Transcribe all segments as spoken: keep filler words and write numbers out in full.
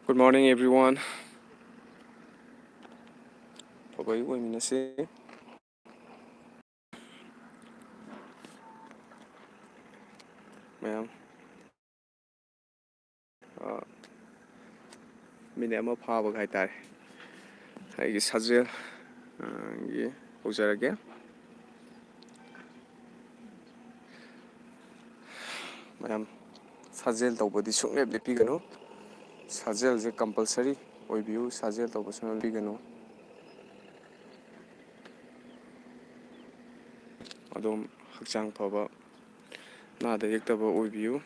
Good morning, everyone. ꯑꯐꯕ ꯑꯌꯨꯛ ꯑꯣꯏꯃꯤꯟꯅꯁꯤ꯫ ꯃꯌꯥꯝ, ꯑ, ꯃꯤꯅꯤꯠ ꯑꯃ ꯐꯥꯕꯒ ꯍꯥꯏꯇꯥꯔꯦ, ꯑꯩꯒꯤ ꯁꯥꯖꯦꯜ, ꯑ, ꯒꯤ ꯍꯧꯖꯔꯒꯦ꯫ ꯃꯌꯥꯝ, ꯁꯥꯖꯦꯜ ꯇꯧꯕꯗꯤ ꯁꯨꯡꯂꯦꯞ ꯂꯦꯞꯄꯤꯒꯅꯨ꯫ ꯁꯥꯖꯦꯜꯁꯦ compulsory ꯑꯣꯏꯕꯤꯌꯨ, ꯁꯥꯖꯦꯜ ꯇꯧꯕ ꯁꯨꯡꯂꯦꯞ ꯂꯦꯞꯄꯤꯒꯅꯨ꯫ ꯑꯗꯨꯝ ꯍꯛꯆꯥꯡ ꯐꯕ, ꯅꯥꯗ ꯌꯦꯛꯇꯕ ꯑꯣꯏꯕꯤꯌꯨ꯫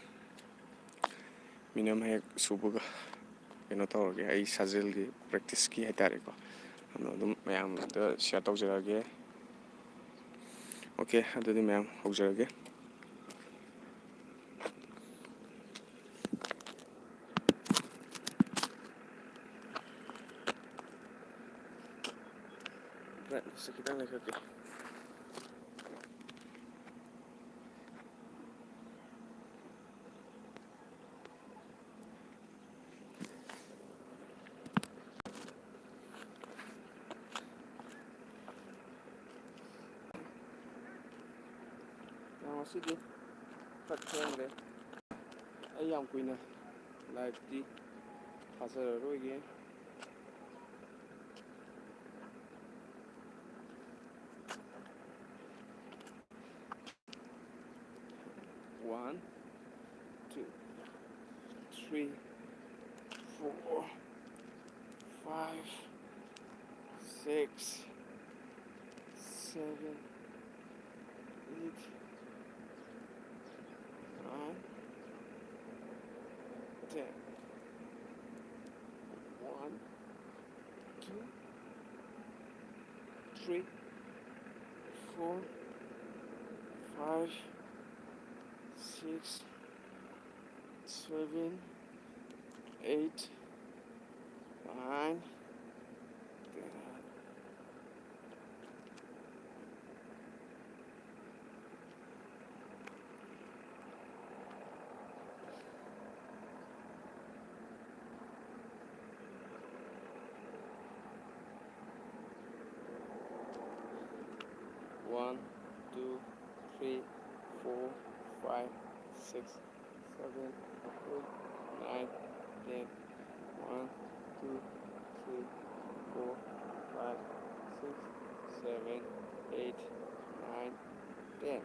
ꯃꯤꯅꯝ ꯍꯦꯛ ꯁꯨꯕꯒ ꯀꯩꯅꯣ ꯇꯧꯔꯒꯦ, ꯑꯩ ꯁꯥꯖꯦꯜꯒꯤ practice ꯀꯤ ꯍꯥꯏꯇꯥꯔꯦꯀꯣ, ꯑꯗꯣ ꯑꯗꯨꯝ ꯃꯌꯥꯝꯗ share ꯇꯧꯖꯔꯛꯑꯒꯦ꯫ OK, ꯑꯗꯨꯗꯤ ꯃꯌꯥꯝ ꯍꯧꯖꯔꯒꯦ꯫ Brightness ꯁꯦ ꯈꯤꯇꯪ ꯂꯩꯈꯠꯀꯦ꯫ ꯉꯁꯤꯗꯤ ꯈꯔ ꯊꯦꯡꯈ꯭ꯔꯦ꯫ ꯑꯩ ꯌꯥꯝ ꯀꯨꯏꯅ live ꯇꯤ ꯊꯥꯖꯔꯔꯣꯏꯒꯦ꯫ One, two, three, four, five, six, seven, eight, nine, ten. One, two, three, four, five, six, seven, eight, nine, ten. six, seven, eight, nine, ten. One, two, three, four, five, six, seven, eight, nine, ten.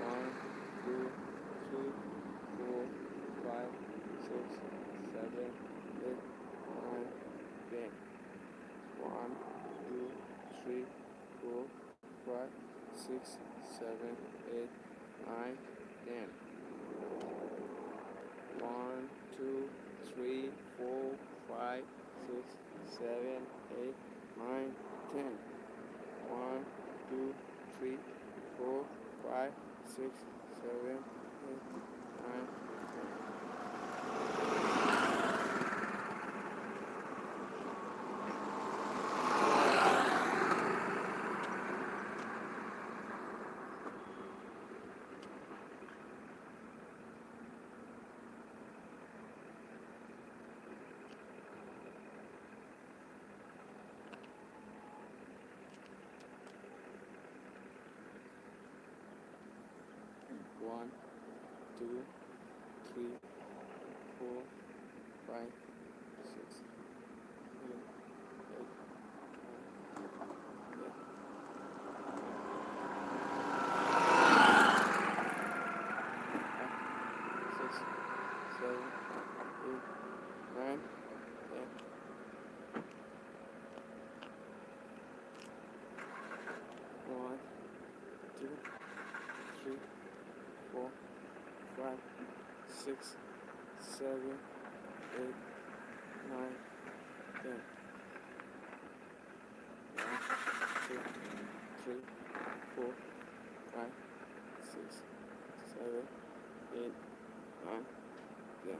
One, two, three, four, five, six, seven, eight, nine, ten. One, two, three, four, five, six, seven, eight, nine, ten. One, two, three, four, five, six, seven, eight, nine, ten. One, two, three, four, five, six, seven, eight, nine, ten. One, two, three, four, five, six, seven, eight, nine, ten. Six, seven, eight, nine, ten. One, two, three, four, five, six, seven, eight, nine, ten. One, two, three, four, five, six, seven, eight, nine, ten.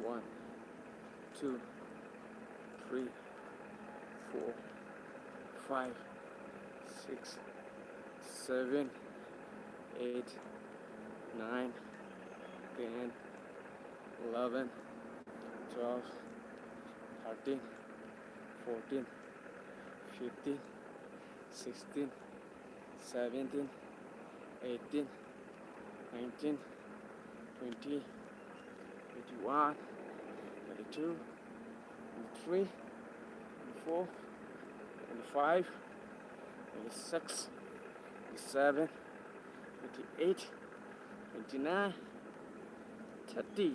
One, two, three, four, five, six, seven, eight, nine, ten, eleven, twelve, thirteen, fourteen, fifteen, sixteen, seventeen, eighteen, nineteen, twenty, twenty-one, twenty-two, twenty-three, twenty-four, twenty-five, twenty-six, twenty-seven, twenty-eight, twenty-nine, thirty.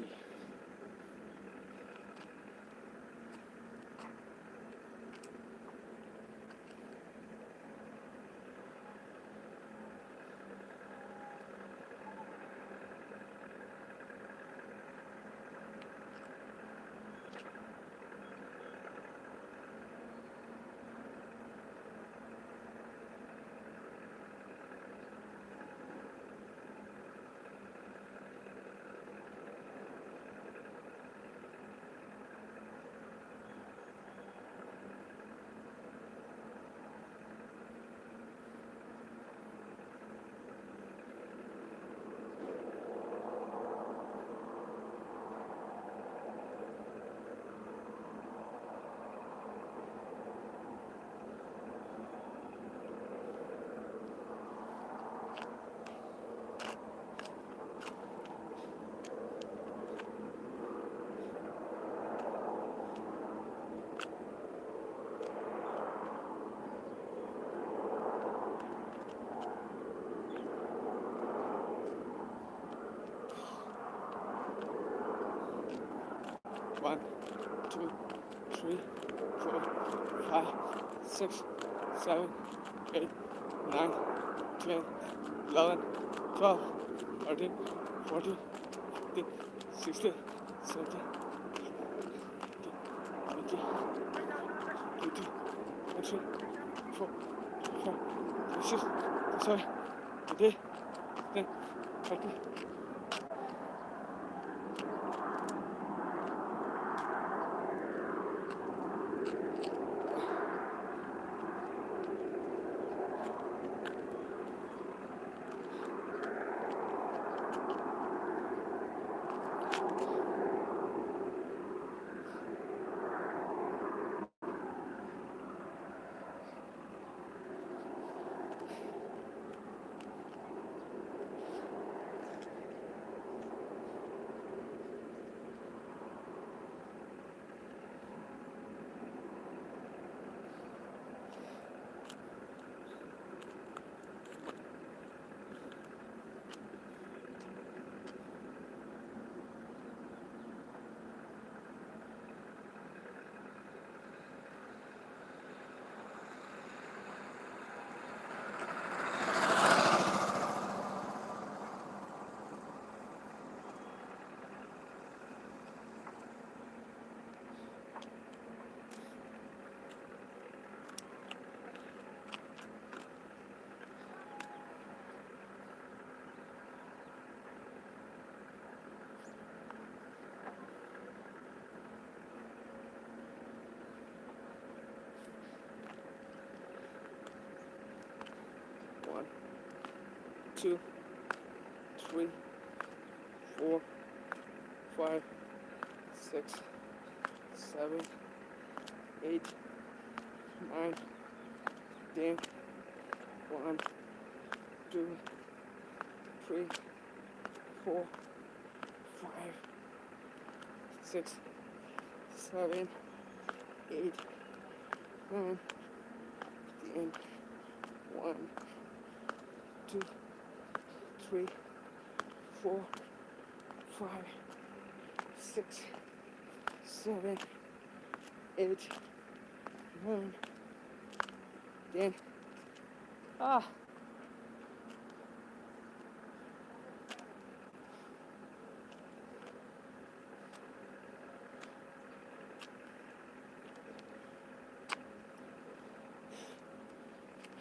One, two, three, four, five, six, seven, eight, nine, ten, eleven, twelve, thirteen, fourteen, fifteen, sixteen, seventeen, eighteen, nineteen, twenty, twenty-three, twenty-four, twenty-five, twenty-six, twenty-seven, twenty-eight, twenty-nine, thirty. two, three, four, five, six, seven, eight, nine, ten, one, two, three, four, five, six, seven, eight, nine, ten, one, two, three, four, five, six, seven, eight, nine, ten. Ah.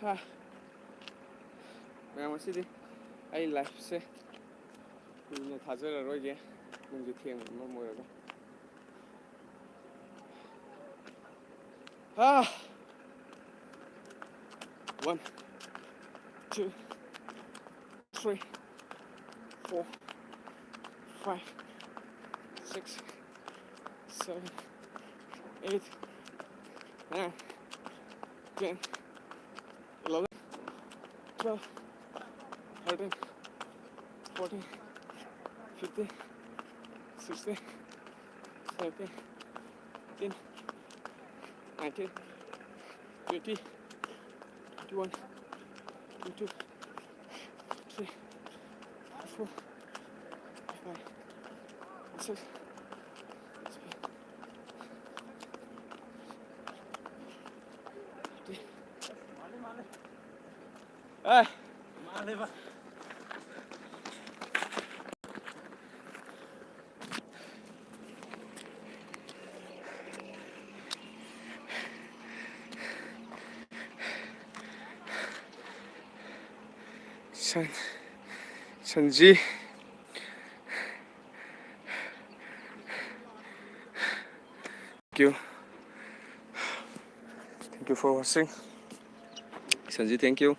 ꯍꯥ꯫ ꯃꯌꯥꯝ, ꯉꯁꯤꯗꯤ ꯑꯩ ꯂꯥꯏꯐꯁꯦ ꯀꯨꯏꯅ ꯊꯥꯖꯔꯔꯣꯏꯒꯦ, ꯄꯨꯡꯁꯦ ꯊꯦꯡꯕꯅ ꯃꯔꯝ ꯑꯣꯏꯔꯒ꯫ ꯍꯥ꯫ One, two, three, four, five, six, seven, eight, nine, ten, eleven, twelve, thirteen, fourteen, fifteen, sixteen, seventeen, eighteen, nineteen, twenty, twenty-one, twenty-two, twenty-three, twenty-four, twenty-five, twenty-six, twenty-seven, thirty. A. Sun-, Shaanxi. Thank you. Thank you for watching. Sanji, thank you.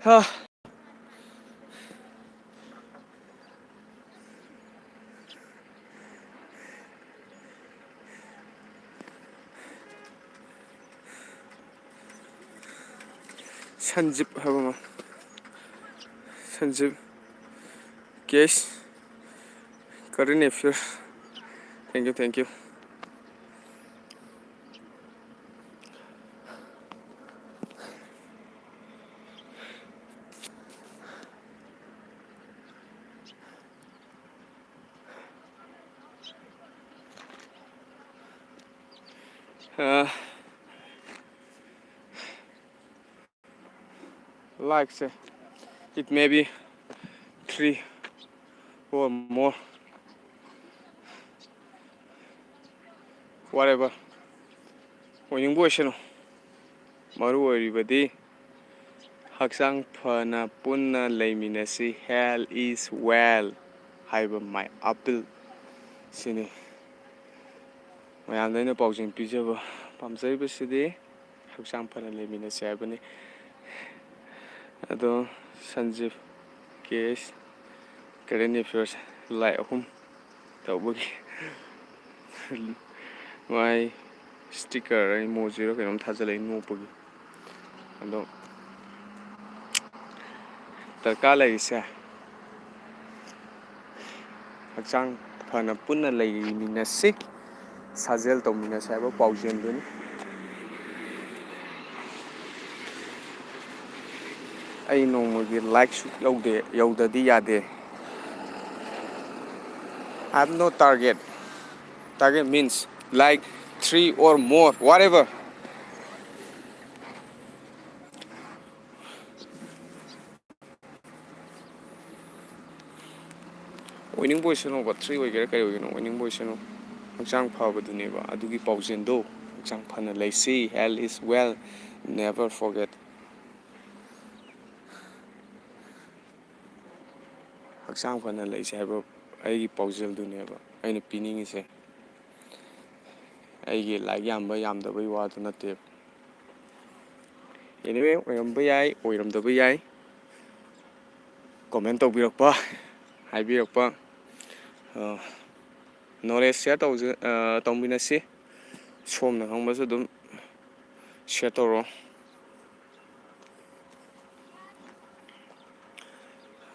ꯍꯥ꯫ ꯁꯟꯖꯤꯞ ꯍꯥꯏꯕ ꯑꯃ, ꯁꯟꯖꯤꯞ ꯀꯦꯁ current affair. Thank you, thank you. ꯑ, ꯂꯥꯏꯛꯁꯦ, it may be three or more, whatever, ꯑꯣꯏꯅꯤꯡꯕ ꯑꯣꯏꯁꯅꯨ, ꯃꯔꯨ ꯑꯣꯏꯔꯤꯕꯗꯤ ꯍꯛꯆꯥꯡ ꯐꯅ ꯄꯨꯟꯅ ꯂꯩꯃꯤꯟꯅꯁꯤ, health is wealth ꯍꯥꯏꯕ my appeal ꯁꯤꯅꯤ꯫ ꯃꯌꯥꯝꯗ ꯑꯩꯅ ꯄꯥꯎꯖꯦꯜ ꯄꯤꯖꯕ ꯄꯥꯝꯖꯔꯤꯕꯁꯤꯗꯤ ꯍꯛꯆꯥꯡ ꯐꯅ ꯂꯩꯃꯤꯟꯅꯁꯤ ꯍꯥꯏꯕꯅꯤ꯫ ꯑꯗꯣ ꯁꯟꯖꯤꯞ ꯀꯦꯁ ꯀꯔꯦꯟ ꯑꯦꯐꯤꯌꯔꯁ ꯂꯥꯏꯛ ꯑꯍꯨꯝ ꯇꯧꯕꯒꯤ ꯃꯥꯏ ꯁ꯭ꯇꯤꯀꯔ ꯏꯃꯣꯖꯤꯔ ꯀꯩꯅꯣꯝ ꯊꯥꯖꯤꯜꯂꯛꯏ ꯅꯣꯛꯄꯒꯤ꯫ ꯑꯗꯣ ꯗꯔꯀꯥꯔ ꯂꯩꯔꯤꯁꯦ ꯍꯛꯆꯥꯡ ꯐꯅ ꯄꯨꯟꯅ ꯂꯩꯃꯤꯟꯅꯁꯤ, ꯁꯥꯖꯦꯜ ꯇꯧꯃꯤꯟꯅꯁꯤ ꯍꯥꯏꯕ ꯄꯥꯎꯖꯦꯜꯗꯨꯅꯤ꯫ ꯑꯩ ꯅꯣꯡꯃꯒꯤ ꯂꯥꯏꯛꯁꯨ ꯌꯧꯗꯦ, ꯌꯧꯗꯗꯤ ꯌꯥꯗꯦ꯫ I have no target. Target means like three or more, whatever. ꯑꯣꯏꯅꯤꯡꯕ ꯑꯣꯏꯁꯅꯨꯕ, ꯊ꯭ꯔꯤ ꯑꯣꯏꯒꯦꯔꯥ ꯀꯔꯤ ꯑꯣꯏꯒꯦꯔꯥ, ꯑꯣꯏꯅꯤꯡꯕ ꯑꯣꯏꯁꯅꯨ, ꯍꯛꯆꯥꯡ ꯐꯕꯗꯨꯅꯦꯕ ꯑꯗꯨꯒꯤ ꯄꯥꯎꯖꯦꯜꯗꯣ꯫ ꯍꯛꯆꯥꯡ ꯐꯅ ꯂꯩꯁꯤ, health is wealth, never forget꯫ ꯍꯛꯆꯥꯡ ꯐꯅ ꯂꯩꯁꯤ ꯍꯥꯏꯕ ꯑꯩꯒꯤ ꯄꯥꯎꯖꯦꯜꯗꯨꯅꯦꯕ ꯑꯩꯅ ꯄꯤꯅꯤꯡꯉꯤꯁꯦ꯫ ꯑꯩꯒꯤ ꯂꯥꯏꯛ ꯌꯥꯝꯕ ꯌꯥꯝꯗꯕꯒꯤ ꯋꯥꯗꯨ ꯅꯠꯇꯦꯕ꯫ Anyway, ꯑꯣꯏꯔꯝꯕ ꯌꯥꯏ, ꯑꯣꯏꯔꯝꯗꯕ ꯌꯥꯏ꯫ ꯀꯣꯃꯦꯟ ꯇꯧꯕꯤꯔꯛꯄ, ꯍꯥꯏꯕꯤꯔꯛꯄ, ꯑ, ꯅꯣꯂꯦꯖ ꯁꯤꯌꯔ ꯇꯧꯖ-, ꯑ, ꯇꯧꯃꯤꯟꯅꯁꯤ꯫ ꯁꯣꯝꯅ ꯈꯪꯕꯁꯨ ꯑꯗꯨꯝ ꯁꯤꯌꯔ ꯇꯧꯔꯣ꯫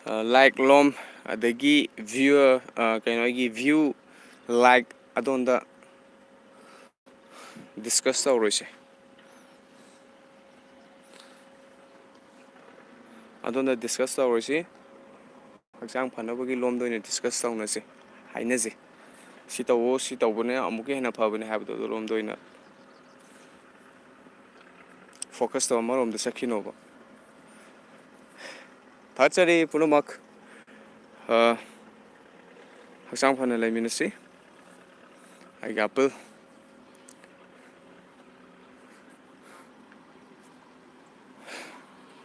ꯑ, ꯂꯥꯏꯛ ꯂꯣꯝ, ꯑꯗꯒꯤ ꯚ꯭ꯌꯨ, ꯑ, ꯀꯩꯅꯣ, ꯑꯩꯒꯤ ꯚ꯭ꯌꯨ, ꯂꯥꯏꯛ ꯑꯗꯣꯝꯗ ꯗꯤꯁꯀꯁ ꯇꯧꯔꯣꯏꯁꯦ꯫ ꯑꯗꯣꯝꯗ ꯗꯤꯁꯀꯁ ꯇꯧꯔꯣꯏꯁꯤ꯫ ꯍꯛꯆꯥꯡ ꯐꯅꯕꯒꯤ ꯂꯣꯝꯗ ꯑꯣꯏꯅ ꯗꯤꯁꯀꯁ ꯇꯧꯅꯁꯤ, ꯍꯥꯏꯅꯁꯤ꯫ ꯁꯤ ꯇꯧꯋꯣ, ꯁꯤ ꯇꯧꯕꯅ ꯑꯃꯨꯛꯀ ꯍꯦꯟꯅ ꯐꯕꯅꯤ ꯍꯥꯏꯕꯗꯣ ꯑꯗꯨ ꯂꯣꯝꯗ ꯑꯣꯏꯅ ꯐꯣꯀꯁ ꯇꯧ ꯑꯃꯔꯣꯝꯗ ꯆꯠꯈꯤꯅꯣꯕ꯫ ꯊꯥꯒꯠꯆꯔꯤ ꯄꯨꯝꯅꯃꯛ꯫ ꯑ, ꯍꯛꯆꯥꯡ ꯐꯅ ꯂꯩꯃꯤꯟꯅꯁꯤ꯫ ꯑꯩꯒꯤ appeal.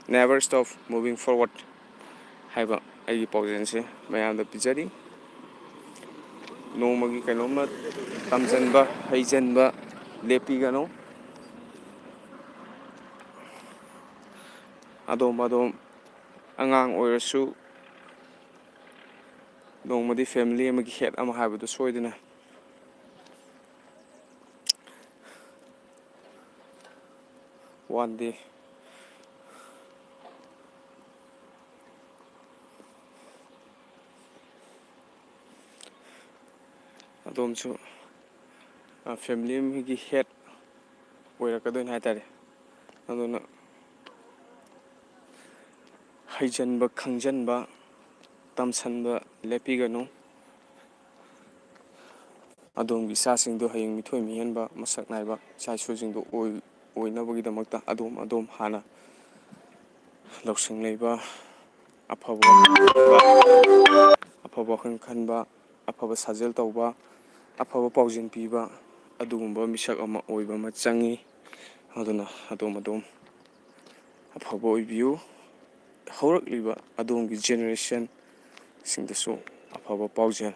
Never stop moving forward ꯍꯥꯏꯕ ꯑꯩꯒꯤ ꯄꯥꯎꯖꯦꯜꯁꯦ ꯃꯌꯥꯝꯗ ꯄꯤꯖꯔꯤ꯫ ꯅꯣꯡꯃꯒꯤ ꯀꯩꯅꯣꯝꯃ ꯇꯝꯖꯟꯕ, ꯍꯩꯖꯟꯕ ꯂꯦꯞꯄꯤꯒꯅꯨ꯫ ꯑꯗꯣꯝ ꯑꯗꯣꯝ ꯑꯉꯥꯡ ꯑꯣꯏꯔꯁꯨ ꯅꯣꯡꯃꯗꯤ ꯐꯦꯃꯤꯂꯤ ꯑꯃꯒꯤ ꯍꯦꯠ ꯑꯃ ꯍꯥꯏꯕꯗꯨ ꯁꯣꯏꯗꯅ one day꯫ ꯑꯗꯣꯝꯁꯨ, ꯑ, ꯐꯦꯃꯤꯂꯤ ꯑꯃꯒꯤ ꯍꯦꯠ ꯑꯣꯏꯔꯛꯀꯗꯣꯏꯅꯤ ꯍꯥꯏꯇꯥꯔꯦ꯫ ꯑꯗꯨꯅ ꯍꯩꯖꯟꯕ, ꯈꯪꯖꯟꯕ, ꯇꯝꯁꯟꯕ ꯂꯦꯞꯄꯤꯒꯅꯨ꯫ ꯑꯗꯣꯝꯒꯤ ꯏꯆꯥꯁꯤꯡꯗꯨ ꯍꯌꯦꯡ ꯃꯤꯊꯣꯏ ꯃꯤꯍꯦꯟꯕ, ꯃꯁꯛ ꯅꯥꯏꯕ ꯏꯆꯥ ꯏꯁꯨꯁꯤꯡꯗꯨ ꯑꯣꯏ-, ꯑꯣꯏꯅꯕꯒꯤꯗꯃꯛꯇ ꯑꯗꯣꯝ, ꯑꯗꯣꯝ ꯍꯥꯟꯅ ꯂꯧꯁꯤꯡ ꯂꯩꯕ, ꯑꯐꯕ ꯋꯥꯈꯜ ꯈꯟꯕ, ꯑꯐꯕ ꯋꯥꯈꯜ ꯈꯟꯕ, ꯑꯐꯕ ꯁꯥꯖꯦꯜ ꯇꯧꯕ, ꯑꯐꯕ ꯄꯥꯎꯖꯦꯜ ꯄꯤꯕ, ꯑꯗꯨꯒꯨꯝꯕ ꯃꯤꯁꯛ ꯑꯃ ꯑꯣꯏꯕ ꯑꯃ ꯆꯪꯉꯤ꯫ ꯑꯗꯨꯅ ꯑꯗꯣꯝ, ꯑꯗꯣꯝ ꯑꯐꯕ ꯑꯣꯏꯕꯤꯌꯨ꯫ ꯍꯧꯔꯛꯂꯤꯕ ꯑꯗꯣꯝꯒꯤ ꯖꯦꯅꯦꯔꯦꯁꯟꯁꯤꯡꯗꯁꯨ ꯑꯐꯕ ꯄꯥꯎꯖꯦꯜ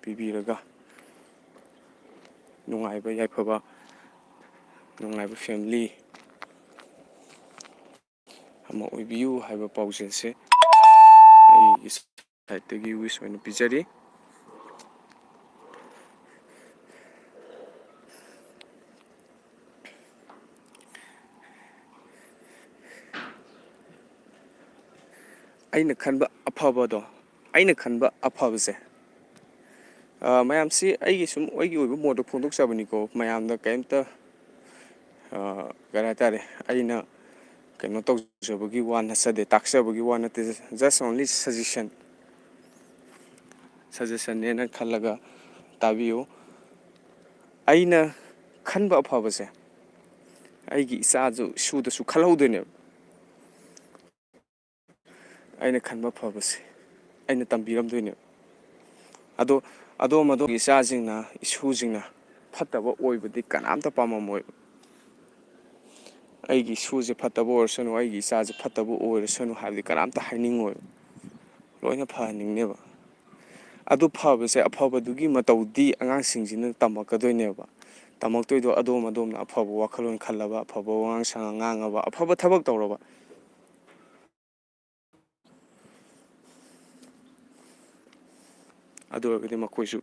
ꯄꯤꯕꯤꯔꯒ ꯅꯨꯡꯉꯥꯏꯕ, ꯌꯥꯏꯐꯕ, ꯅꯨꯡꯉꯥꯏꯕ ꯐꯦꯃꯤꯂꯤ ꯑꯃ ꯑꯣꯏꯕꯤꯌꯨ ꯍꯥꯏꯕ ꯄꯥꯎꯖꯦꯜꯁꯦ ꯑꯩꯒꯤ ꯁꯥꯏꯠꯇꯒꯤ ꯋꯤꯁ ꯑꯣꯏꯅ ꯄꯤꯖꯔꯤ꯫ ꯑꯩꯅ ꯈꯟꯕ ꯑꯐꯕꯗꯣ, ꯑꯩꯅ ꯈꯟꯕ ꯑꯐꯕꯁꯦ, ꯑ, ꯃꯌꯥꯝꯁꯤ ꯑꯩꯒꯤ ꯁꯨꯝ ꯑꯩꯒꯤ ꯑꯣꯏꯕ ꯃꯣꯠꯇ ꯐꯣꯡꯗꯣꯛꯆꯕꯅꯤꯀꯣ, ꯃꯌꯥꯝꯗ ꯀꯩꯝꯇ, ꯑ, ꯀꯔꯤ ꯍꯥꯏꯇꯥꯔꯦ, ꯑꯩꯅ ꯀꯩꯅꯣ ꯇꯧꯖꯕꯒꯤ ꯋꯥ ꯅꯠꯆꯗꯦ, ꯇꯥꯛꯆꯕꯒꯤ ꯋꯥ ꯅꯠꯇꯦ, just only suggestion, suggestionꯅꯦꯅ ꯈꯜꯂꯒ ꯇꯥꯕꯤꯌꯨ꯫ ꯑꯩꯅ ꯈꯟꯕ ꯑꯐꯕꯁꯦ ꯑꯩꯒꯤ ꯏꯆꯥꯁꯨ ꯏꯁꯨꯗꯁꯨ ꯈꯜꯍꯧꯗꯣꯏꯅꯦꯕ꯫ ꯑꯩꯅ ꯈꯟꯕ ꯐꯕꯁꯦ ꯑꯩꯅ ꯇꯝꯕꯤꯔꯝꯗꯣꯏꯅꯦꯕ꯫ ꯑꯗꯣ ꯑꯗꯣꯝ ꯑꯗꯣꯝꯒꯤ ꯏꯆꯥꯁꯤꯡꯅ, ꯏꯁꯨꯁꯤꯡꯅ ꯐꯠꯇꯕ ꯑꯣꯏꯕꯗꯤ ꯀꯅꯥꯝꯇ ꯄꯥꯝꯃꯝꯃꯣꯏꯕ꯫ "ꯑꯩꯒꯤ ꯏꯁꯨꯁꯦ ꯐꯠꯇꯕ ꯑꯣꯏꯔꯁꯅꯨ, ꯑꯩꯒꯤ ꯏꯆꯥꯁꯦ ꯐꯠꯇꯕ ꯑꯣꯏꯔꯁꯅꯨ" ꯍꯥꯏꯕꯗꯤ ꯀꯅꯥꯝꯇ ꯍꯥꯏꯅꯤꯡꯉꯣꯏꯕ꯫ ꯂꯣꯏꯅ ꯐꯍꯟꯅꯤꯡꯅꯦꯕ꯫ ꯑꯗꯨ ꯐꯕꯁꯦ, ꯑꯐꯕꯗꯨꯒꯤ ꯃꯇꯧꯗꯤ ꯑꯉꯥꯡꯁꯤꯡꯁꯤꯅ ꯇꯝꯃꯛꯀꯗꯣꯏꯅꯦꯕ꯫ ꯇꯝꯃꯛꯇꯣꯏꯗꯣ ꯑꯗꯣꯝ ꯑꯗꯣꯝꯅ ꯑꯐꯕ ꯋꯥꯈꯜꯂꯣꯟ ꯈꯜꯂꯕ, ꯑꯐꯕ ꯋꯥꯉꯥꯡ ꯁꯉꯥꯡ ꯉꯥꯡꯉꯕ, ꯑꯐꯕ ꯊꯕꯛ ꯇꯧꯔꯕ꯫ ꯑꯗꯨ ꯑꯣꯏꯔꯒꯗꯤ ꯃꯈꯣꯏꯁꯨ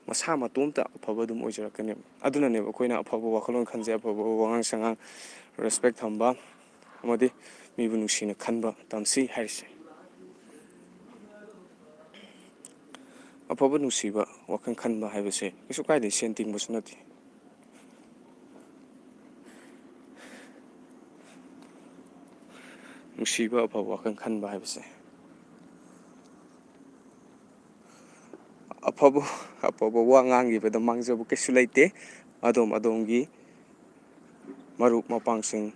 ꯃꯁꯥ ꯃꯇꯣꯝꯇ ꯑꯐꯕ ꯑꯗꯨꯝ ꯑꯣꯏꯖꯔꯛꯀꯅꯦꯕ꯫ ꯑꯗꯨꯅꯅꯦꯕ ꯑꯩꯈꯣꯏꯅ ꯑꯐꯕ ꯋꯥꯈꯜꯂꯣꯟ ꯈꯟꯖꯩ, ꯑꯐꯕ ꯋꯥꯉꯥꯡ ꯁꯉꯥꯡ, ꯔꯦꯁꯄꯦꯛ ꯊꯝꯕ ꯑꯃꯗꯤ ꯃꯤꯕꯨ ꯅꯨꯡꯁꯤꯅ ꯈꯟꯕ ꯇꯝꯁꯤ ꯍꯥꯏꯔꯤꯁꯦ꯫ ꯑꯐꯕ ꯅꯨꯡꯁꯤꯕ ꯋꯥꯈꯜ ꯈꯟꯕ ꯍꯥꯏꯕꯁꯦ ꯀꯩꯁꯨ ꯀꯥꯏꯗꯦ, ꯁꯦꯟ ꯇꯤꯡꯕꯁꯨ ꯅꯠꯇꯦ꯫ ꯅꯨꯡꯁꯤꯕ, ꯑꯐꯕ ꯋꯥꯈꯜ ꯈꯟꯕ ꯍꯥꯏꯕꯁꯦ꯫ ꯑꯐꯕ, ꯑꯐꯕ ꯋꯥ ꯉꯥꯡꯈꯤꯕꯗ ꯃꯥꯡꯖꯕ ꯀꯩꯁꯨ ꯂꯩꯇꯦ꯫ ꯑꯗꯣꯝ ꯑꯗꯣꯝꯒꯤ ꯃꯔꯨꯞ ꯃꯄꯥꯡꯁꯤꯡ,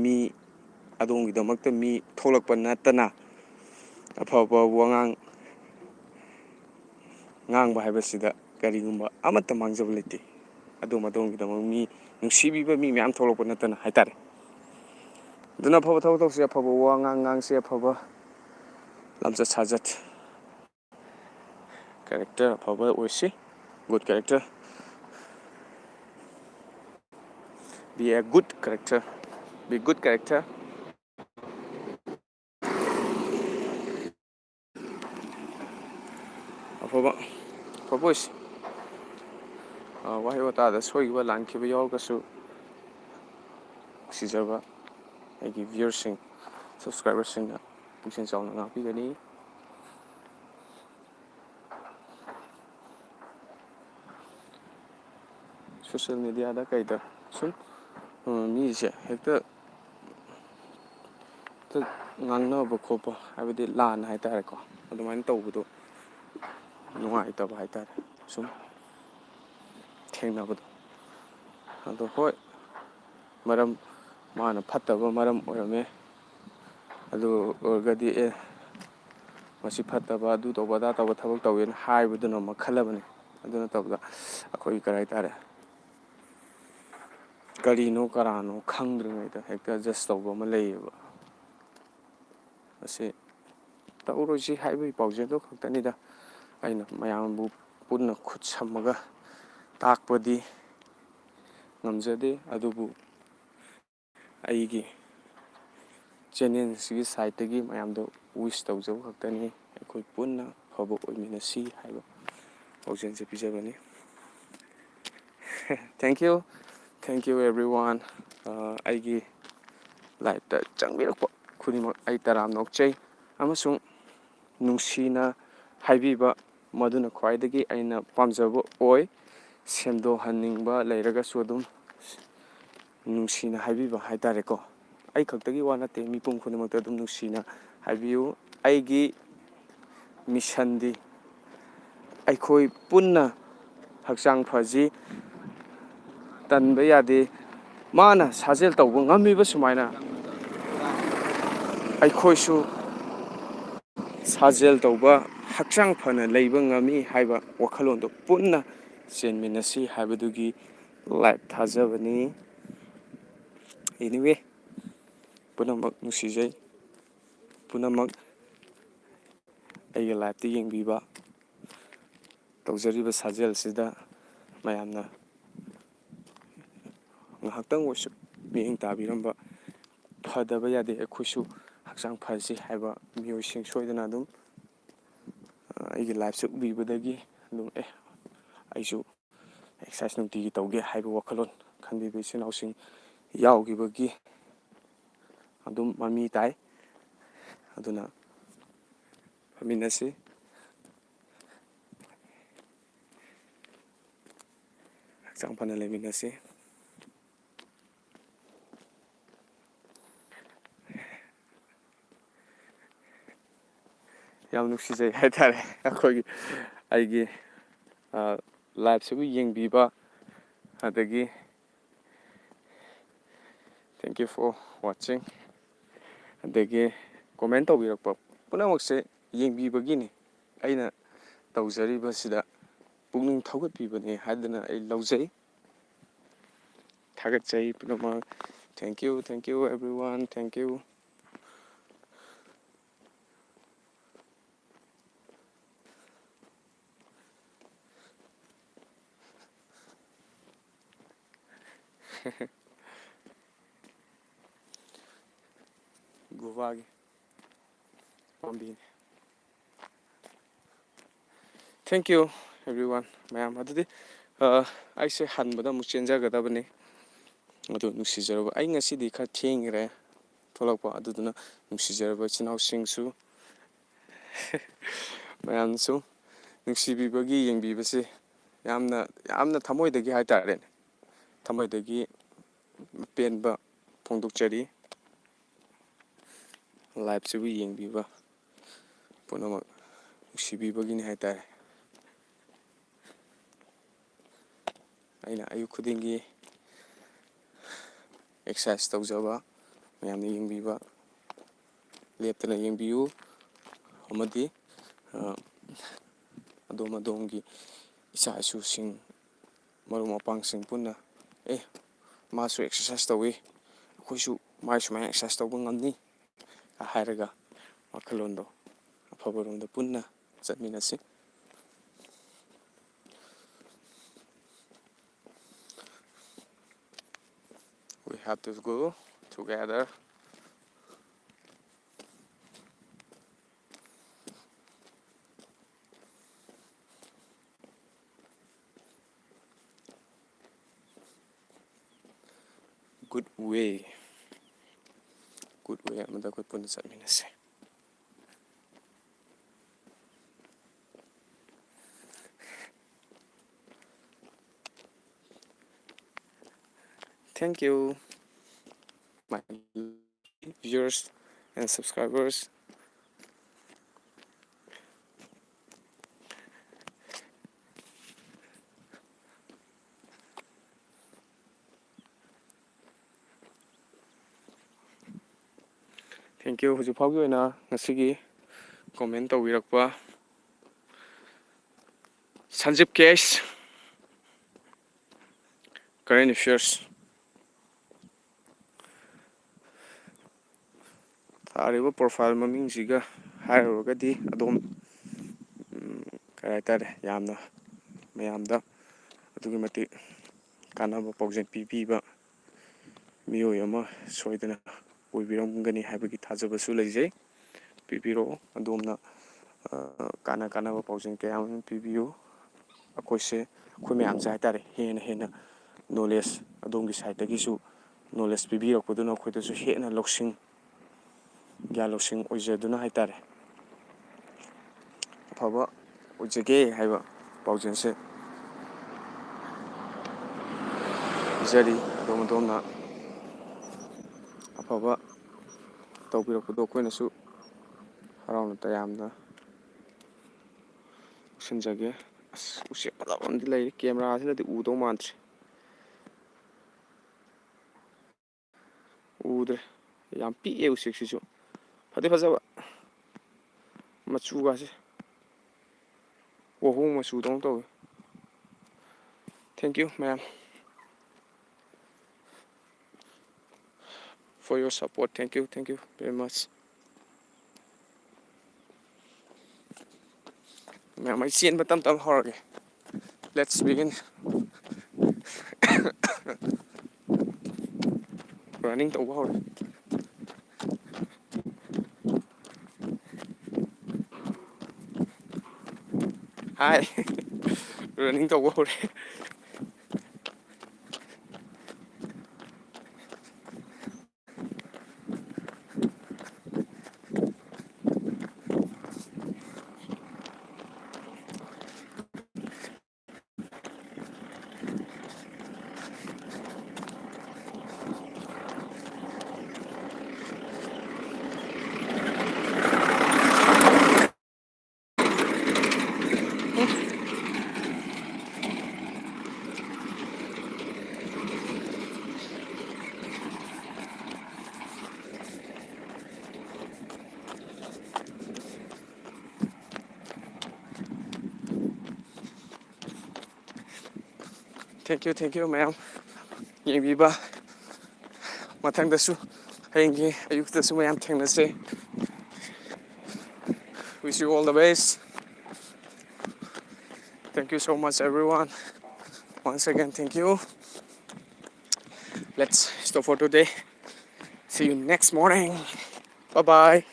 ꯃꯤ, ꯑꯗꯣꯝꯒꯤꯗꯃꯛꯇ ꯃꯤ ꯊꯣꯛꯂꯛꯄ ꯅꯠꯇꯅ ꯑꯐꯕ ꯋꯥꯉꯥꯡ ꯉꯥꯡꯕ ꯍꯥꯏꯕꯁꯤꯗ ꯀꯔꯤꯒꯨꯝꯕ ꯑꯃꯠꯇ ꯃꯥꯡꯖꯕ ꯂꯩꯇꯦ꯫ ꯑꯗꯣꯝ ꯑꯗꯣꯝꯒꯤꯗꯃꯛ ꯃꯤ ꯅꯨꯡꯁꯤꯕꯤꯕ ꯃꯤ ꯃꯌꯥꯝ ꯊꯣꯛꯂꯛꯄ ꯅꯠꯇꯅ ꯍꯥꯏꯇꯥꯔꯦ꯫ ꯑꯗꯨꯅ ꯑꯐꯕ ꯊꯕꯛ ꯇꯧꯁꯤ, ꯑꯐꯕ ꯋꯥꯉꯥꯡ ꯉꯥꯡꯁꯤ, ꯑꯐꯕ ꯂꯝꯆꯠ ꯁꯥꯖꯠ, ꯀꯦꯔꯦꯛꯇꯔ ꯑꯐꯕ ꯑꯣꯏꯁꯤ, good character, be a good character, be good character. Voice, ꯋꯥꯍꯩ ꯋꯥꯇꯥꯗ ꯁꯣꯏꯈꯤꯕ ꯂꯥꯟꯈꯤꯕ ꯌꯥꯎꯔꯒꯁꯨ ꯅꯨꯡꯁꯤꯖꯕ ꯑꯩꯒꯤ ꯚ꯭ꯌꯨꯋꯔꯁꯤꯡ, ꯁꯕꯁꯀ꯭ꯔꯥꯏꯕꯔꯁꯤꯡꯅ ꯄꯨꯛꯆꯦꯜ ꯆꯥꯎꯅ ꯉꯥꯛꯄꯤꯒꯅꯤ꯫ ꯁꯣꯁꯤꯌꯦꯜ ꯃꯦꯗꯤꯌꯥꯗ ꯀꯩꯗ ꯁꯨꯝ ꯃꯤꯁꯦ ꯍꯦꯛꯇ ꯍꯦꯛꯇ ꯉꯥꯡꯅꯕ ꯈꯣꯠꯄ, ꯍꯥꯏꯕꯗꯤ ꯂꯥꯟ ꯍꯥꯏꯇꯥꯔꯦꯀꯣ, ꯑꯗꯨꯃꯥꯏꯅ ꯇꯧꯕꯗꯣ ꯅꯨꯡꯉꯥꯏꯇꯕ ꯍꯥꯏꯇꯥꯔꯦ꯫ ꯁꯨꯝ ꯊꯦꯡꯅꯕꯗꯣ꯫ ꯑꯗꯣ ꯍꯣꯏ, ꯃꯔꯝ, ꯃꯥꯅ ꯐꯠꯇꯕ ꯃꯔꯝ ꯑꯣꯏꯔꯝꯃꯦ꯫ ꯑꯗꯨ ꯑꯣꯏꯔꯒꯗꯤ, "ꯑꯦ, ꯃꯁꯤ ꯐꯠꯇꯕ, ꯑꯗꯨ ꯇꯧꯕ, ꯑꯗꯥ ꯇꯧꯕ ꯊꯕꯛ ꯇꯧꯋꯦꯅ" ꯍꯥꯏꯕꯗꯨꯅ ꯃꯈꯜ ꯑꯃꯅꯤ꯫ ꯑꯗꯨ ꯅꯠꯇꯕꯗ ꯑꯩꯈꯣꯏꯒꯤ ꯀꯔꯤ ꯍꯥꯏꯇꯥꯔꯦ, ꯀꯔꯤꯅꯣ ꯀꯔꯥꯅꯣ ꯈꯪꯗ꯭ꯔꯤꯉꯩꯗ ꯍꯦꯛꯇ ꯖꯁ ꯇꯧꯕ ꯑꯃ ꯂꯩꯌꯦꯕ꯫ ꯑꯁꯤ ꯇꯧꯔꯣꯏꯁꯤ ꯍꯥꯏꯕꯒꯤ ꯄꯥꯎꯖꯦꯜꯗꯣ ꯈꯛꯇꯅꯤꯗ꯫ ꯑꯩꯅ ꯃꯌꯥꯝꯕꯨ ꯄꯨꯟꯅ ꯈꯨꯠ ꯁꯝꯃꯒ ꯇꯥꯛꯄꯗꯤ ꯉꯝꯖꯗꯦ, ꯑꯗꯨꯕꯨ ꯑꯩꯒꯤ ꯆꯦꯅꯦꯜꯁꯤꯒꯤ ꯁꯥꯏꯠꯇꯒꯤ ꯃꯌꯥꯝꯗ ꯋꯤꯁ ꯇꯧꯖꯕ ꯈꯛꯇꯅꯤ꯫ ꯑꯩꯈꯣꯏ ꯄꯨꯟꯅ ꯑꯐꯕ ꯑꯣꯏꯃꯤꯟꯅꯁꯤ ꯍꯥꯏꯕ ꯄꯥꯎꯖꯦꯜꯁꯦ ꯄꯤꯖꯕꯅꯤ꯫ Thank you, thank you everyone꯫ ꯑ, ꯑꯩꯒꯤ ꯂꯥꯏꯐꯇ ꯆꯪꯕꯤꯔꯛꯄ ꯈꯨꯗꯤꯡꯃꯛ ꯑꯩ ꯇꯔꯥꯝꯅ ꯑꯣꯛꯆꯩ, ꯑꯃꯁꯨꯡ ꯅꯨꯡꯁꯤꯅ ꯍꯥꯏꯕꯤꯕ, ꯃꯗꯨꯅ ꯈ꯭ꯋꯥꯏꯗꯒꯤ ꯑꯩꯅ ꯄꯥꯝꯖꯕ ꯑꯣꯏ꯫ ꯁꯦꯝꯗꯣꯛꯍꯟꯅꯤꯡꯕ ꯂꯩꯔꯒꯁꯨ ꯑꯗꯨꯝ ꯅꯨꯡꯁꯤꯅ ꯍꯥꯏꯕꯤꯕ ꯍꯥꯏꯇꯥꯔꯦꯀꯣ꯫ ꯑꯩ ꯈꯛꯇꯒꯤ ꯋꯥ ꯅꯠꯇꯦ, ꯃꯤꯄꯨꯝ ꯈꯨꯗꯤꯡꯃꯛꯇ ꯑꯗꯨꯝ ꯅꯨꯡꯁꯤꯅ ꯍꯥꯏꯕꯤꯌꯨ꯫ ꯑꯩꯒꯤ ꯃꯤꯁꯟꯗꯤ ꯑꯩꯈꯣꯏ ꯄꯨꯟꯅ ꯍꯛꯆꯥꯡ ꯐꯁꯤ, ꯇꯟꯕ ꯌꯥꯗꯦ꯫ ꯃꯥꯅ ꯁꯥꯖꯦꯜ ꯇꯧꯕ ꯉꯝꯃꯤꯕ ꯁꯨꯃꯥꯏꯅ ꯑꯩꯈꯣꯏꯁꯨ ꯁꯥꯖꯦꯜ ꯇꯧꯕ, ꯍꯛꯆꯥꯡ ꯐꯅ ꯂꯩꯕ ꯉꯝꯃꯤ ꯍꯥꯏꯕ ꯋꯥꯈꯜꯂꯣꯟꯗꯨ ꯄꯨꯟꯅ ꯆꯦꯟꯃꯤꯟꯅꯁꯤ ꯍꯥꯏꯕꯗꯨꯒꯤ ꯂꯥꯏꯐ ꯊꯥꯖꯕꯅꯤ꯫ Anyway, ꯄꯨꯝꯅꯃꯛ ꯅꯨꯡꯁꯤꯖꯩ꯫ ꯄꯨꯝꯅꯃꯛ ꯑꯩꯒꯤ ꯂꯥꯏꯐꯇ ꯌꯦꯡꯕꯤꯕ, ꯇꯧꯖꯔꯤꯕ ꯁꯥꯖꯦꯜꯁꯤꯗ ꯃꯌꯥꯝꯅ ꯉꯥꯏꯍꯥꯛꯇꯪ ꯑꯣꯏꯔꯁꯨ ꯃꯤꯠꯌꯦꯡ ꯇꯥꯕꯤꯔꯝꯕ꯫ ꯐꯗꯕ ꯌꯥꯗꯦ, ꯑꯩꯈꯣꯏꯁꯨ ꯍꯛꯆꯥꯡ ꯐꯁꯤ ꯍꯥꯏꯕ ꯃꯤꯑꯣꯏꯁꯤꯡ ꯁꯣꯏꯗꯅ ꯑꯗꯨꯝ, ꯑ, ꯑꯩꯒꯤ ꯂꯥꯏꯐꯁꯦ ꯎꯕꯤꯕꯗꯒꯤ ꯑꯗꯨꯝ ꯑꯦ ꯑꯩꯁꯨ ꯑꯦꯛꯁꯔꯁꯥꯏꯁ ꯅꯨꯡꯇꯤꯒꯤ ꯇꯧꯒꯦ ꯍꯥꯏꯕ ꯋꯥꯈꯜꯂꯣꯟ ꯈꯟꯕꯤꯕ ꯏꯆꯤꯟ ꯏꯅꯥꯎꯁꯤꯡ ꯌꯥꯎꯈꯤꯕꯒꯤ ꯑꯗꯨꯝ ꯃꯃꯤ ꯇꯥꯏ꯫ ꯑꯗꯨꯅ ꯐꯝꯃꯤꯟꯅꯁꯤ, ꯍꯛꯆꯥꯡ ꯐꯅ ꯂꯩꯃꯤꯟꯅꯁꯤ꯫ ꯌꯥꯝ ꯅꯨꯡꯁꯤꯖꯩ ꯍꯥꯏꯇꯥꯔꯦ, ꯑꯩꯈꯣꯏꯒꯤ ꯑꯩꯒꯤ ꯂꯥꯏꯐꯁꯤꯕꯨ ꯌꯦꯡꯕꯤꯕ, ꯑꯗꯒꯤ thank you for watching, ꯑꯗꯒꯤ ꯀꯣꯃꯦꯟ ꯇꯧꯕꯤꯔꯛꯄ ꯄꯨꯝꯅꯃꯛꯁꯦ ꯌꯦꯡꯕꯤꯕꯒꯤꯅꯤ꯫ ꯑꯩꯅ ꯇꯧꯖꯔꯤꯕꯁꯤꯗ ꯄꯨꯛꯅꯤꯡ ꯊꯧꯒꯠꯄꯤꯕꯅꯦ ꯍꯥꯏꯗꯅ ꯑꯩ ꯂꯧꯖꯩ꯫ ꯊꯥꯒꯠꯆꯩ ꯄꯨꯝꯅꯃꯛ꯫ Thank you, thank you everyone, thank you꯫ ꯒꯨꯍꯥꯒꯤ ꯄꯥꯝꯕꯤꯅꯤ꯫ Thank you everyone, ꯃꯌꯥꯝ꯫ ꯑꯗꯨꯗꯤ ꯑ, ꯑꯩꯁꯦ ꯍꯟꯕꯗ ꯑꯃꯨꯛ ꯆꯦꯟꯖꯒꯗꯕꯅꯤ꯫ ꯑꯗꯨ ꯅꯨꯡꯁꯤꯖꯔꯕ, ꯑꯩ ꯉꯁꯤꯗꯤ ꯈꯔ ꯊꯦꯡꯈ꯭ꯔꯦ ꯊꯣꯛꯂꯛꯄ, ꯑꯗꯨꯗꯨꯅ ꯅꯨꯡꯁꯤꯖꯔꯕ ꯏꯆꯤꯟ ꯏꯅꯥꯎꯁꯤꯡꯁꯨ ꯃꯌꯥꯝꯅꯁꯨ ꯅꯨꯡꯁꯤꯕꯤꯕꯒꯤ ꯌꯦꯡꯕꯤꯕꯁꯦ ꯌꯥꯝꯅ, ꯌꯥꯝꯅ ꯊꯃꯣꯏꯗꯒꯤ ꯍꯥꯏꯇꯥꯔꯦꯅꯦ, ꯊꯃꯣꯏꯗꯒꯤ ꯄꯦꯟꯕ ꯐꯣꯡꯗꯣꯛꯆꯔꯤ꯫ ꯂꯥꯏꯐꯁꯤꯕꯨ ꯌꯦꯡꯕꯤꯕ ꯄꯨꯝꯅꯃꯛ ꯅꯨꯡꯁꯤꯕꯤꯕꯒꯤꯅꯤ ꯍꯥꯏꯇꯥꯔꯦ꯫ ꯑꯩꯅ ꯑꯌꯨꯛ ꯈꯨꯗꯤꯡꯒꯤ ꯑꯦꯛꯁꯔꯁꯥꯏꯁ ꯇꯧꯖꯕ ꯃꯌꯥꯝꯅ ꯌꯦꯡꯕꯤꯕ, ꯂꯦꯞꯇꯅ ꯌꯦꯡꯕꯤꯌꯨ꯫ ꯑꯃꯗꯤ ꯑ, ꯑꯗꯣꯝ ꯑꯗꯣꯝꯒꯤ ꯏꯆꯥ ꯏꯁꯨꯁꯤꯡ, ꯃꯔꯨꯞ ꯃꯄꯥꯡꯁꯤꯡ ꯄꯨꯟꯅ, "ꯑꯦ, ꯃꯥꯁꯨ ꯑꯦꯛꯁꯔꯁꯥꯏꯁ ꯇꯧꯏ, ꯑꯩꯈꯣꯏꯁꯨ ꯃꯥꯏ ꯁꯨꯃꯥꯏꯅ ꯑꯦꯛꯁꯔꯁꯥꯏꯁ ꯇꯧꯕ ꯉꯝꯅꯤ" ꯍꯥꯏꯔꯒ ꯋꯥꯈꯜꯂꯣꯟꯗꯣ ꯑꯐꯕꯔꯣꯝꯗ ꯄꯨꯟꯅ ꯆꯠꯃꯤꯟꯅꯁꯤ꯫ We have to go together. ꯎꯑꯦ꯫ Good way ꯑꯃꯗ ꯑꯩꯈꯣꯏ ꯄꯨꯟꯅ ꯆꯠꯃꯤꯟꯅꯁꯦ꯫ Thank you, my viewers and subscribers. Thank you. ꯍꯧꯖꯤꯛ ꯐꯥꯎꯒꯤ ꯑꯣꯏꯅ ꯉꯁꯤꯒꯤ comment ꯇꯧꯕꯤꯔꯛꯄ ꯁꯟꯖꯤꯞ ꯀꯦꯁ, current affairs, ꯊꯥꯔꯤꯕ profile ꯃꯃꯤꯡꯁꯤꯒ ꯍꯥꯏꯔꯨꯔꯒꯗꯤ ꯑꯗꯣꯝ, ꯎꯝ, ꯀꯔꯤ ꯍꯥꯏꯇꯥꯔꯦ, ꯌꯥꯝꯅ ꯃꯌꯥꯝꯗ ꯑꯗꯨꯛꯀꯤ ꯃꯇꯤꯛ ꯀꯥꯟꯅꯕ ꯄꯥꯎꯖꯦꯜ ꯄꯤꯕꯤꯕ ꯃꯤꯑꯣꯏ ꯑꯃ ꯁꯣꯏꯗꯅ ꯑꯣꯏꯕꯤꯔꯝꯒꯅꯤ ꯍꯥꯏꯕꯒꯤ ꯊꯥꯖꯕꯁꯨ ꯂꯩꯖꯩ꯫ ꯄꯤꯕꯤꯔꯛꯑꯣ꯫ ꯑꯗꯣꯝꯅ, ꯑ, ꯀꯥꯟꯅ ꯀꯥꯟꯅꯕ ꯄꯥꯎꯖꯦꯜ ꯀꯌꯥ ꯑꯃ ꯄꯤꯕꯤꯌꯨ꯫ ꯑꯩꯈꯣꯏꯁꯦ, ꯑꯩꯈꯣꯏ ꯃꯌꯥꯝꯁꯦ ꯍꯥꯏꯇꯥꯔꯦ, ꯍꯦꯟꯅ ꯍꯦꯟꯅ knowledge, ꯑꯗꯣꯝꯒꯤ side ꯇꯒꯤꯁꯨ knowledge ꯄꯤꯕꯤꯔꯛꯄꯗꯨꯅ ꯑꯩꯈꯣꯏꯗꯁꯨ ꯍꯦꯟꯅ ꯂꯧꯁꯤꯡ, ꯒ꯭ꯌꯥꯟ ꯂꯧꯁꯤꯡ ꯑꯣꯏꯖꯗꯨꯅ ꯍꯥꯏꯇꯥꯔꯦ, ꯑꯐꯕ ꯑꯣꯏꯖꯒꯦ ꯍꯥꯏꯕ ꯄꯥꯎꯖꯦꯜꯁꯦ ꯄꯤꯖꯔꯤ꯫ ꯑꯗꯣꯝ ꯑꯗꯣꯝꯅ ꯑꯐꯕ ꯇꯧꯕꯤꯔꯛꯄꯗꯣ ꯑꯩꯈꯣꯏꯅꯁꯨ ꯍꯔꯥꯎꯅ ꯇꯌꯥꯝꯅ ꯂꯧꯁꯤꯟꯖꯒꯦ꯫ ꯑꯁ, ꯎꯆꯦꯛ ꯐꯖꯕ ꯑꯃꯗꯤ ꯂꯩꯔꯤ꯫ Camera ꯁꯤꯅꯗꯤ ꯎꯗꯧ ꯃꯥꯟꯗ꯭ꯔꯦ꯫ ꯎꯗ꯭ꯔꯦ꯫ ꯌꯥꯝ ꯄꯤꯛꯑꯦ ꯎꯆꯦꯛꯁꯤꯁꯨ꯫ ꯐꯗꯤ ꯐꯖꯕ꯫ ꯃꯆꯨꯒꯥꯁꯦ ꯋꯥꯍꯣꯡ ꯃꯆꯨꯗꯧꯅ ꯇꯧꯋꯦ꯫ Thank you, ꯃꯌꯥꯝ, for your support. Thank you, thank you very much. ꯃꯌꯥꯝ, ꯑꯩ ꯆꯦꯟꯕ ꯇꯞ ꯇꯞ ꯍꯧꯔꯒꯦ꯫ Let's begin. Running ꯇꯧꯕ ꯍꯧꯔꯦ꯫ Hi. Running ꯇꯧꯕ ꯍꯧꯔꯦ꯫ Thank you, thank you, ꯃꯌꯥꯝ ꯌꯦꯡꯕꯤꯕ꯫ ꯃꯊꯪꯗꯁꯨ, ꯍꯌꯦꯡꯒꯤ ꯑꯌꯨꯛꯇꯁꯨ ꯃꯌꯥꯝ ꯊꯦꯡꯅꯁꯦ꯫ Wish you all the best. Thank you so much, everyone. Once again, thank you. Let's stop for today. See you next morning. Bye bye.